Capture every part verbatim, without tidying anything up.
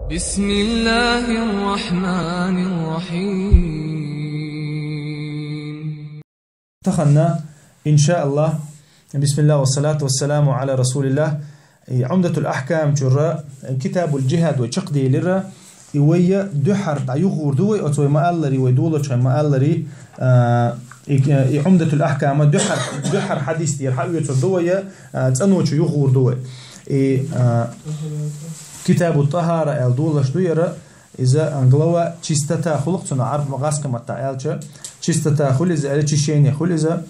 بسم الله الرحمن الرحيم. Таханна, иншааллах, бисмиллах, вассалату вассаламу аля расулиллах. И Умдатул Ахкам чура, Китабул Джихад вай чакхделира, и вайя дуьххьара дӀаюхур ду вай, оцу вай ма-аллари, вай долачхьа ма-аллари, а, и, и Умдатул Ахкама дуьххьара, дуьххьара хьадис тӀера хьаоьцур ду вайя, а, цӀаночу юхур ду вай. И, а, Китабу ТӀахара аьл долаш ду яра, иза, а, глава чистота хуьлу-кх цунах, Ӏарб гӀазкхи маттахь аьлча, чистота хуьлу иза, аьлча очищение хуьлу иза.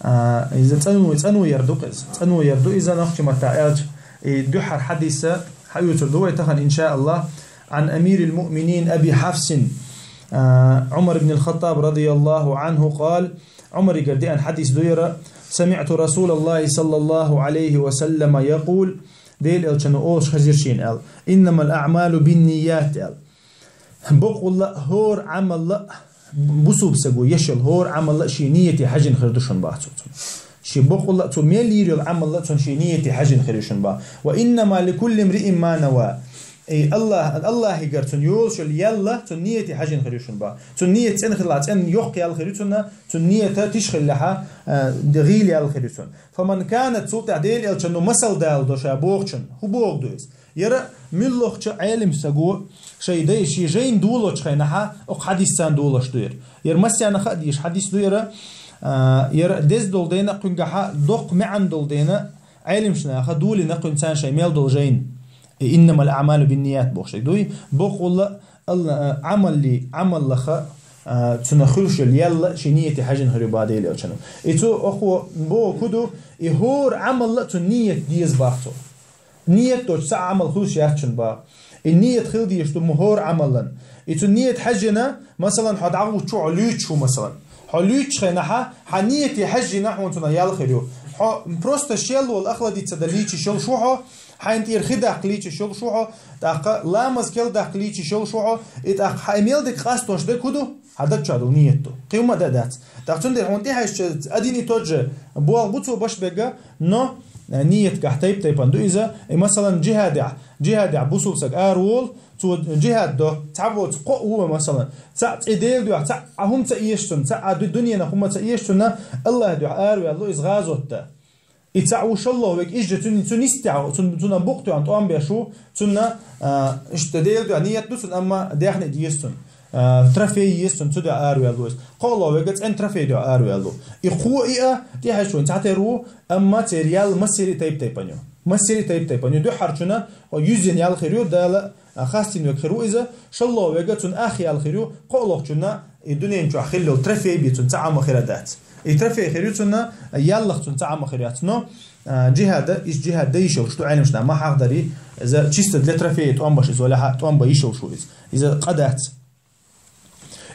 А, иза цӀано, цӀано яр ду-кх иза. ЦӀано яр ду иза нохчи маттахь аьлча. И дуьххьара хьадиса хьаоьцур ду вай тахана, иншааллах. عن أمير المؤمنين أبي حفص، а, عمر بن الخطاب رضي الله عنه قال، Ӏумаригара деана хьадис ду яра: سمعت رسول الله صلى الله عليه وسلم يقول, Делан Элчано олуш хезира шена аьлла: إنما الأعمال بالنيات аьлла. Боккъалла а хӀора Ӏамалла а, бусулба саго еш йолу хӀора Ӏамалла а шен нийяте хьаьжжина хир ду шуна боху цо. Шен боккъалла а цо мел йийр йолу Ӏамалла а цунна шен нийяте хьаьжжина хир ю шуна боху. وإنما لكل امرئ ما نوى. И Аллах, Аллахьигара цунна йолуш йолу ял а цунна нийяте хьаьжжина хир ю шуна боху. Цунна нийят цӀена хилахь, цӀена йоккха ял хир ю цунна, цунна нийят тиша хилахь, а, гӀийла ял хир ю цунна. فمن كانت, цул тӀаьхьа Делан Элчано масал даладо ша бохучун. ХӀун боху ду иза? Яра муьлххачу Ӏелам саго шайн дай, шен жайна долочу хенахь, окху хьадисца долуш ду яра. Яра массарна а хаа дезаш хьадис ду яра, а, яра деза долу дела кхуьнгахь, доккха маьӀна долу дела, Ӏеламнаха долийна кхуьнан царна шайн мел долу жайна. И إنما الأعمال بالنيات боху шайн дуй, боккъалла а Алла-, а, Ӏамалли, Ӏамаллаха, а, цунах хуьлуш йолу ял а шен нийяте хьаьжжина хир ю боху Делан Элчано. И цо окхо бохург хӀун ду, и хӀора Ӏамалла а цунна нийят деза боху цо. Нийят доцуш цхьа а Ӏамал хуьлуш яц шуна боху. И нийят хила дезаш ду ма хӀора Ӏамаллан. И цу нийят хьаьжжина, масалан, хьо дӀагӀуттуш ву, хьо луьйчуш ву, масалан. Хьо луьйчучу хенахь, хьан нийяте хьаьжжина хьуна цунах ял хир ю. Хьо просто шел волу ахладица дан лийчиш йолуш ву хьо, хьайна тӀера хи даккха лийчиш йолуш ву хьо, тӀаккха ламаз кел даккха лийчиш йолуш ву хьо, и тӀаккха хьайн мел дерг къастош дерг хӀун ду? Хьан даг чохь долу нийят ду. Кхин хӀумма а дан дац. ТӀаккха цундела хьуна тӀехьаьжча один и тот же болх бу цо баш бегга, но, э, нийятгахь тайп-тайпана ду иза. И, масалан, джихадехь, джихадехь бусулба саг ара волу, цо джихад до, цхьа воцу кхоъ ву, масалан, цхьаъ цӀе Делан дуьхьа, цхьаъ а хӀума ца эшчунна, цхьаъ а ду-, дуьненах хӀума ца эшчунна, Аллахьан дуьхьа араваьлла иза гӀазот дан. И цхьаъ ву шолгӀа верг, иза же цуьнан, цуьнан йистехь, цун-, цунна букъ тоьхна тӀом беш ву, цунна, а, иштта Делан дуьхьа нийят ду цунна, амма даьхни а деза цунна, а, трофей еза цунна, цу дуьхьа араваьлла ву иза. КхоалгӀа верг цӀена трофей дуьхьа араваьлла ву. И кхо и а тӀехьаьжча вайн цхьатерра ву, амма церан ял массеран а тайп-тайпана ю. Массеран а тайп-тайпана ю. Дуьххьарчунна юьззина ял хир ю, Дала, а, хастийна верг хир ву иза, шолгӀа верг цунна ах ял хир ю, кхоалгӀачунна и дуьнен чохь хилла йолу трофей бен цунна цхьа а ма хир дац. И трофей хир ю цунна, яллах цунна цхьа а ма хир яц. Но, а, джихада, иза джихад дан йиш йолуш ду, Ӏеламнаха ма хьахадарий, иза чисто для трофея тӀом беш иза валахь а, тӀом бан йиш йолуш ву иза. Иза къа дац.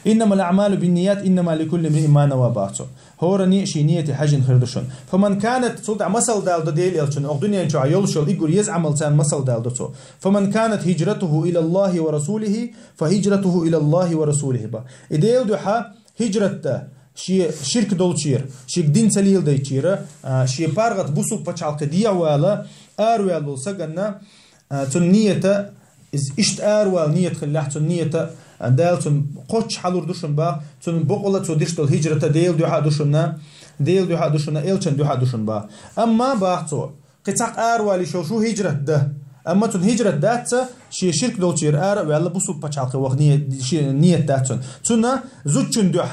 إنما الأعمال بالنيات، إنما لكل امرئ ما نوى боху цо. ХӀоранна шен нийяте хьаьжжина хир ду шуна. فمن كانت, цул тӀаьхьа масал даладо Делан Элчано, окху дуьнен чохь йолуш йолу и гур еза Ӏамал царна масал даладо цо. فمن كانت هجرته إلى الله ورسوله فهجرته إلى الله ورسوله боху. И Делан дуьхьа хӀижрат дан, шен ширк долчуьра, шега дин ца леладайтичуьра, а, шен паргӀат бусулба пачхьалкхе дехьавала, араваьлла волу саганна, а, цунна нийят, иза иштта аравала нийят хилалахь, цунна нийят, а, Дала цунна кхоччуш хьалур ду шуна боху, цунна боккъала а цо деш долу хӀижрат Делан дуьхьа а ду шуна, Делан дуьхьа а ду шуна, Элчан дуьхьа а ду шуна боху. Амма боху цо, кхин цхьаъ аравала йиш йолуш ву хӀижрат дан. Амма цунна хӀижрат дац, шен ширк долчуьра ара а ваьлла, бусулба пачхьалкхе ваха ният, шен ният дац цунна. Цунна зудчун дуьхьа,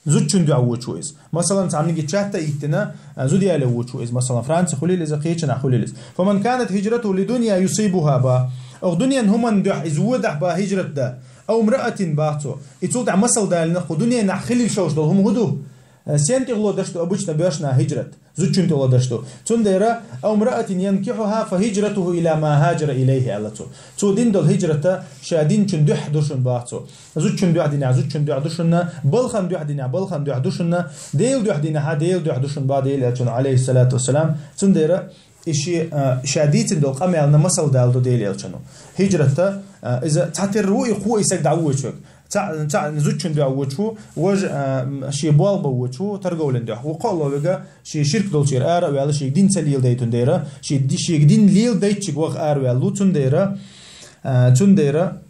зудчун дуьхьа воьдуш ву иза. Масалан, цхьаннега чатта а йиттина, а, зуда яло воьдуш ву иза. Масалан, Франци хуьлийла иза, кхечанхьа хуьлийла иза. فمن كانت هجرته لدنيا يصيبها боху. Окху дуьненан хӀуманна дуьхьа иза воьдахь боху хӀижрат дан. أو امرأة боху цо. И цул тӀаьхьа масал далийна, кху дуьненахь хила йиш йолуш долу хӀума хӀун ду? Э, сен тӀехула деш ду обычно боьрша наха хӀижрат? Зудчун тӀехула деш ду. Цундела, أو امرأة ينكحها فهجرته إلى ما هاجر إليه аьлла цо. Цо дина долу хӀижрат ша диначун дуьхьа ду шуна боху цо. Зудчун дуьхьа динехь, зудчун дуьхьа ду шуна, балхан дуьхьа динехь, балхан дуьхьа ду шуна, Делан дуьхьа динехь, Делан дуьхьа ду шуна боху Делан Элчано, алейхиссалату вассалам. Цундела, и ши, а, ша дийцина долу къамелна масал даладо Делан Элчано. ХӀижрат, а, иза цхьатерра ву и кхо и саг дӀавоьдуш верг. Цхьаъ, цхьаъ зудчун дуьхьа воьдуш ву, важа, а, м, шен болх бан воьдуш ву, торговлин дуьхьа. Ву кхоалгӀа верг шен ширк долчуьра ара а ваьлла, шега дин ца леладайтун дера, шен ди-, шега дин леладайтичуьнга ваха араваьлла ву, цундела, А, цундера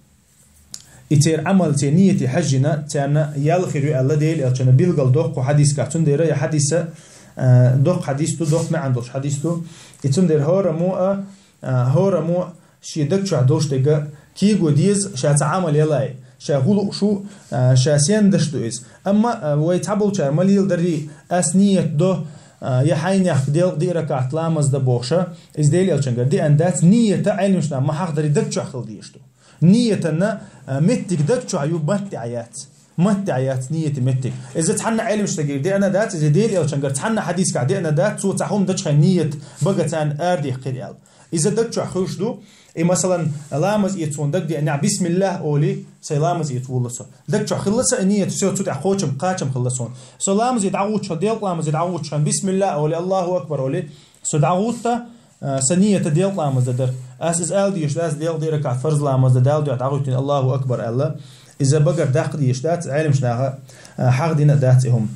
и церан Ӏамал церан нийяте хьежжина, царна ял хир ю аьлла Дела элчана билгал доккху хьадисгахь. Цундера я хьадиса, а, доккха хьадис ду, доккха маьӀна долуш хьадис ду. И цундера хӀораммо а, а, хӀораммо шен даг чохь долуш дерг кего деза, ша цхьа Ӏамал ялахь, ша хӀун лууш ву, а, ша сен даш ду иза. Амма, а, вай цхьаболчара ма леладарий, ас нийят до, а, я хьайнех делкъа диъ ракаӀат ламаз дан бохуша, иза Дела элчангара деана дац, нийята Ӏеламнаха ма хьахдарий даг чохь хила дезаш ду. Нийятана, а, меттиг даг чохь ю, матте а яц. Матте а яц нийята меттиг. Иза цхьанна Ӏеламнахера деана дац, иза Дела элчангара цхьанна хьадисгахь деана дац, цо цхьа хӀума дачхьайн нийят бага царна арадехкира аьлла. Иза даг чохь хуьлуш ду. И, масалан, ламаз эца хьуна даг деанехь, бисмиллах олий, сайн ламаз эца волла со. Даг чохь хилла сан и нийят, всё, цу тӀехь кхочам, кхачам хилла суна. Со ламазе дӀагӀуттуш, делкъа ламазе дӀагӀуттуш, бисмиллах олий, Аллаху акбар олий, со дӀагӀутта, а, сан нийята делкъа ламаз дан дара. Ас иза ала дезаш дац, делкъа диъ ракаӀат фарз ламаз дан, Далла дуьхьа дӀагӀуьттина, Аллаху акбар аьлла. Иза багара даккха дезаш дац, Ӏеламнаха, а, хьахдина а дац и хӀума.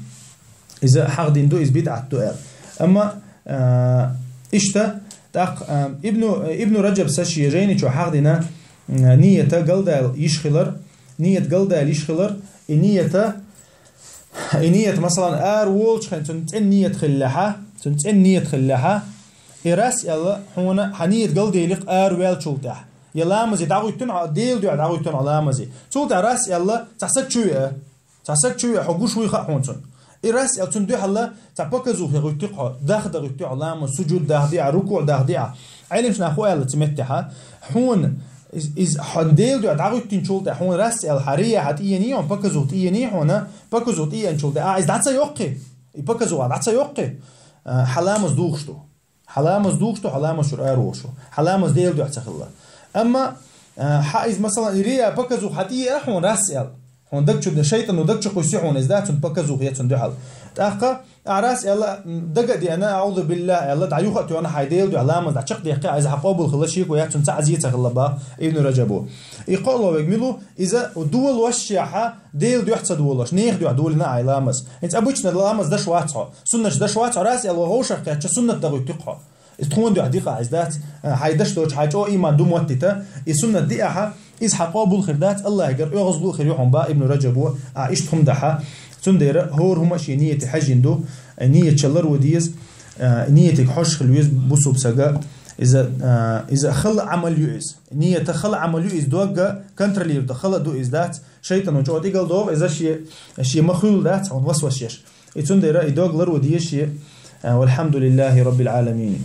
Иза хьахдина ду, иза бидӀат ду аьлла. Амма, а, иштта, тӀаккха, а, Ибну, Ибну Раджабса шен жайни чу хьахдина, а, нийята галдала йиш хилар, нийят галдала йиш хилар, и нийята, и нийят, масалан, ара волчу хенахь цуьнан цӀена нийят хиллехьа, цуьнан цӀена нийят хиллехьа, и раз аьлла, хьуна хьан нийят галделира ара ваьллачул тӀаьхьа. Я ламазе дӀагӀуьттина хьо, Делан дуьхьа дӀагӀуьттина хьо ламазе. Цул тӀаьхьа раз аьлла, цхьа саг чу веа. Цхьа саг чу веа, хьо гуш вуй хаьа хьуна цунна. И раз аьлла, цуьнан дуьхьал цхьа показуха ян гӀуьттира хьо, даха дан гӀуьттира хьо ламаз, сужуд даха деа, рукуӀ даха деа. Ӏеламнаха хӀун аьлла цу меттехьа? Хьуна из, из хьо Делан дуьхьа дӀагӀуьттинчул тӀаьхьа хьуна раз аьлла, хьан рияхьа тӀеений хьуна, показуха тӀеений хьуна, показуха тӀееанчул тӀаьхьа, а, иза дӀа ца йоккхий, и показуха дӀа ца йоккхий, а, хьан ламаз духуш ду. Хьан ламаз духуш ду, хьан ламаз чуьра ара волуш ву. Хьан ламаз Делан дуьхьа ца хилла. Амма, а, хьан иза, масалан, и рияхьа показуха хьан тӀееа хьуна раз аьлла. Хьуна даг чу, шайтӀано даг чу кхуьссу хьуна иза, да, цуьнан показуха ян цуьнан дуьхьал. ТӀаккха, а, раз аьлла, м, дага а деана, аӀузу биллахӀ аьлла, дӀа юха а тоьхна хьайн Делан дуьхьа ламаз дӀа чекхдаьккхи, иза хьан къобал хилла шеко яц, цуьнан цхьа а зе ца хилла боху Ибну Раджабо. И кхоалгӀа верг мила ву, иза долуш шехьа, Делан дуьхьа ца долуш, нехан дуьхьа долийна хьайн ламаз. ХӀинца обычно ламаз даш вац хьо. Суннаташ даш вац хьо, раз аьлла вовшах кхетча, суннат дан гӀуьтту-кх хьо. Иза тхуна дуьхьа дикъа иза дац, а, хьайн даш доцуш, хьайн чӀогӀа иман ду моттийта, и суннат диахьа, иза хьан къобал хир дац, Аллахьигара оьгӀазло хир ю хьуна боху Ибну Раджабо, а, иштта хӀума дахьа. Цундела хӀора хӀума шен нийяте хьаьжжина ду, а, нийят чаллар ван деза, а, нийятиг хьожуш хила веза бусулба сага, иза, а, иза хала Ӏамал ю иза. Нийята хала Ӏамал ю иза, догга контролировать хала ду иза дац, шайтӀано чӀогӀа тӀигала догӀу, иза шен, шен ма хуьлу дац, хьуна васвас еш. И цундела и дог лар ван деза шен, а, валхьамдулиллахӀи раббил Ӏаламин.